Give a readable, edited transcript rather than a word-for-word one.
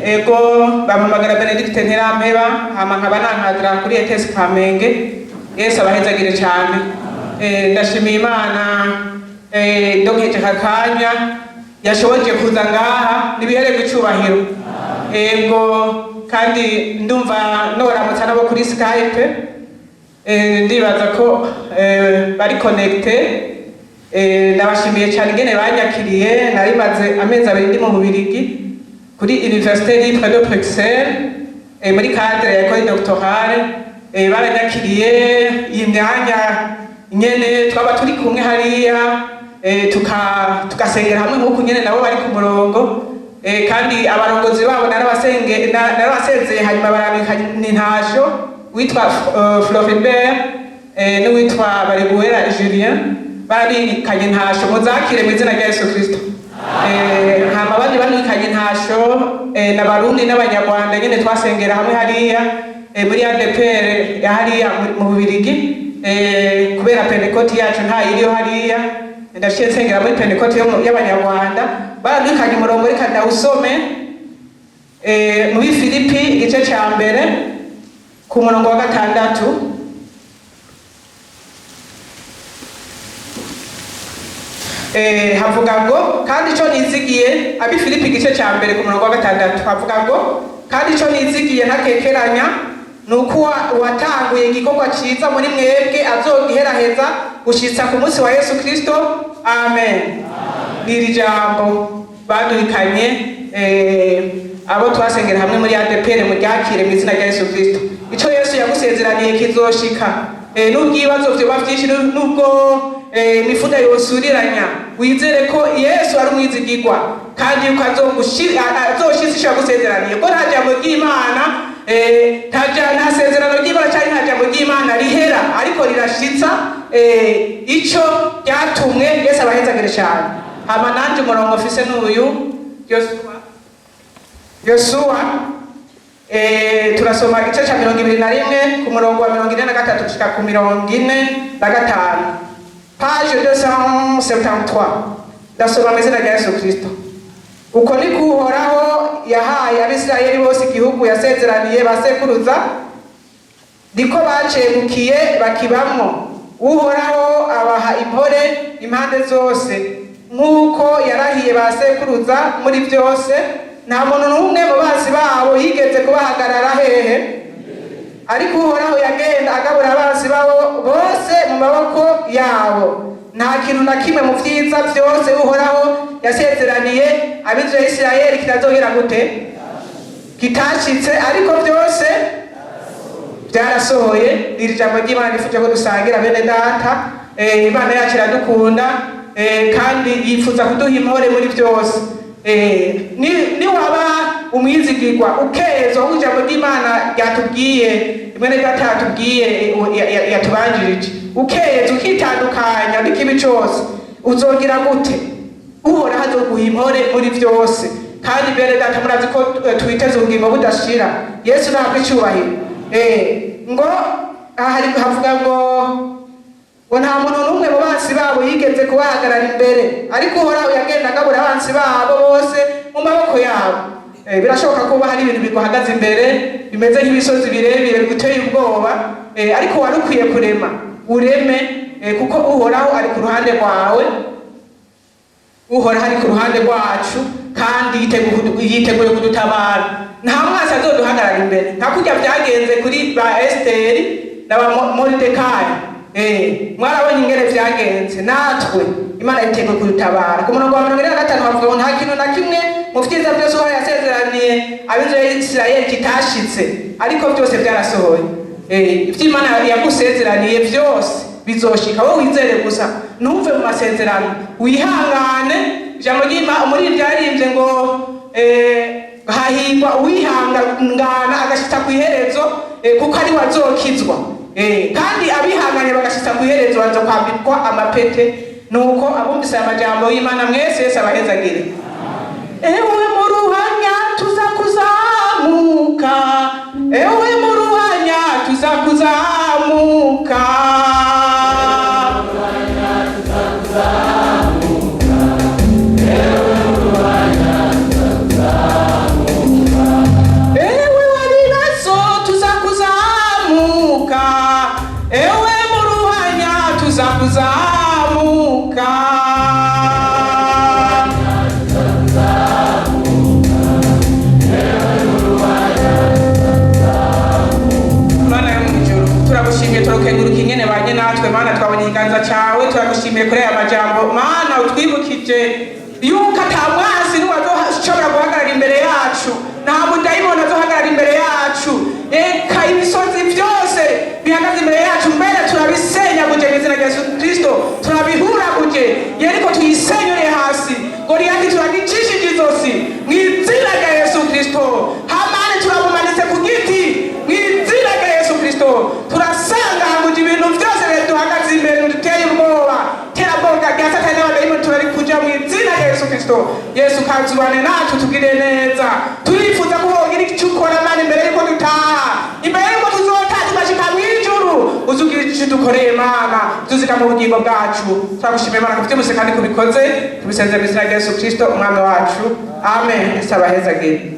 Ego, bampamagara Benedicte Ntirampeba, hama nkaba nankadira kuri ETS Kamenge. Yesu abahezagire cyane. Ndashimiye Imana ndonkeje aka kanya yashoboje kuza ngaha, nibihererwe icubahiro. Ego, kandi ndumva noramutsa nabo kuri Skype. Ndibaza ko bari connecté. Ndabashimiye cyane ingene banyakiriye. Nari maze amezi 2 ndi mu Bubirigi kuri Université Libre de Bruxelles, muri cadre ya école doctorale. Baranyakiriye iyi myanya nyene twaba turi kumwe hariya, tugasengera hamwe nk'uku nyene nabo bari ku murongo. Kandi abarongozi babo narabasezeye, hanyuma barambika intasho, witwa Floribert n'uwitwa Bariguera Julien, barabikanye intasho. Muzakire mu izina rya Yesu Kristo. Hama abandi bandikanye intasho n'Abarundi n'Abanyarwanda nyene twasengera hamwe hariya muri ADPR ya hariya mu Bubirigi. Kubera Pentecôte yacu nta iriyo hariya, ndaciye nsengera muri Pentecôte y'Abanyarwanda. Barandikanye umurongo, reka ndawusome. Muri Filipi igice ca mbere ku murongo wa gatandatu. Havuga ngo: "Kandi ico nizigiye." Abi Filipi igice ca mbere ku murongo wa gatandatu havuga ngo: "Kandi ico nizigiye ntakekeranya ni uko uwatanguye igikorwa ciza muri mwebwe azogiheraheza gushitsa ku munsi wa Yesu Kristo. Amen." N'iri jambo badurikanye abo twasengera hamwe muri ADPR, muryakire mu izina rya Yesu Kristo. Ico Yesu yagusezeraniye kizoshika. Nubwo ibibazo vyoba vyinshi, nubwo imifuda yosuriranya, wizere ko Yesu ari umwizigirwa kandi yuko azoshitsa ico yagusezeraniye, ko nta jambo ry'Imana, nta sezerano ry'Imana canke nta jambo ry'Imana rihera, ariko rirashitsa ico ryatumwe. Yesu abahezagire cane. Hama nanje umurongo mfise n'uyu, Yosuwa. Yosuwa, turasoma igice ca 21 ku murongo wa 43 gushika ku 45, page 273. Ndasoma mu izina rya Yesu Kristo. Uko niko Uhoraho yahaye Abisirayeli bose igihugu yasezeraniye basekuruza, niko bacegukiye bakibamwo. Uhoraho abaha impore impande zose, nk'uko yarahiye ba sekuruza muri byose. Nta muntu n'umwe mu basi babo yigeze kubahagarara hehe, ariko Uhoraho yagenda agabura abansi babo bose mu maboko yabo. Nta kintu na kimwe mu vyiza vyose Uhoraho yasezeraniye ab'inzu ya Isirayeli kitazohera gute kitashitse, ariko byose byarasohoye. Iri jambo ry'Imana nifuje ko dusangira, bene data. Imana yacu iradukunda, kandi yifuza kuduha impore muri byose. Niwaba umwizigirwa ukezwa aho ijambo ry'Imana ryatubwiye, mwene data yatubwiye, yatubanjirije, ukeza ukitandukanya n'ikibi cose, uzogira gute? Uhoraho azoguha impore muri byose. Kandi bene data, murazi ko twiteze ubugingo budashira. Yesu ntabwo icyubahiro. Ngo aha havuga ngo nta muntu n'umwe mu bansi babo yigeze kubahagarara imbere, ariko Uhoraho yagenda agabura abansi babo bose mu maboko yabo. Birashoboka kuba hari ibintu biguhagaze imbere bimeze nk'imisozi birebire biguteye ubwoba, ariko wari ukwiye kurema ureme, kuko Uhoraho ari ku ruhande rwawe. Uhoraho ari ku ruhande rwacu kandi yiteguye kudutabara. Nta mwasi azoduhagarara imbere nka kurya vyagenze kuri ba Esiteri na ba Moridekayi. Mwarabonye ingene vyagenze. Natwe Imana yiteguye kudutabara. Ku murongo wa 45 havuga ngo nta kintu na kimwe mu vyiza vyose Uhoraho yasezeraniye ab'inzu ya Isirayeli kitashitse, ariko byose vyarasohoye. Ivyo Imana yagusezeraniye vyose bizoshika, wowe wizere gusa, ntuve mu masezerano, wihangane. Ijambo ry'Imana muri ryarimbye ngo hahirwa uwihangana agashitsa ku iherezo, kuko ari we azokizwa. Kandi abihanganye bagashitsa ku iherezo bazokwambikwa amapete. Nuko abumvise aya majambo y'Imana mwese, Yesu abahezagire. Ewe mu ruhanya tuza kuzamuka, ewe mu ruhanya tuza kuzamuka. Kuzamuka. Mana yo mw'ijuru, turagushimiye, turakenguruka ingene banye natwe. Mana, twabonye ikiganza cawe. Turagushimiye kuri aya majambo, Mana, utwibukije yuko ata mwansi n'uwo azoshobora guhagarara imbere yacu, nta mudayimoni azohagarara imbere yacu. Eka imisozi byose bihagaze imbere yacu, mbere turabisenyaguje mu izina rya Yesu Kristo, turabihuraguje. Yeriko tuyisenyuriye hasi, Goliyati turagicishije izosi mu izina rya Yesu Kristo, Hamani turamumanitse ku giti mu izina rya Yesu Kristo. Turasanganguje ibintu byose biduhagaze imbere, duteye ubwoba, terabwoba rya Satani n'abadayimoni, turarikuja mu izina rya Yesu Kristo. Yesu, kazubane natwe, tugire neza. Turifuza ko wogira icyo ukora, Mana, imbere yuko dutaha, imbere yuko tuzotaha tugashika mw'ijuru, uzugira icyo dukoreye, Mana, tuzika mu bugingo bwacu. Turagushimiye, Mana, kuvyibuse kandi kubikoze. Tubisenze mu izina rya Yesu Kristo, umwami wacu, amen. Yesu abahezagire.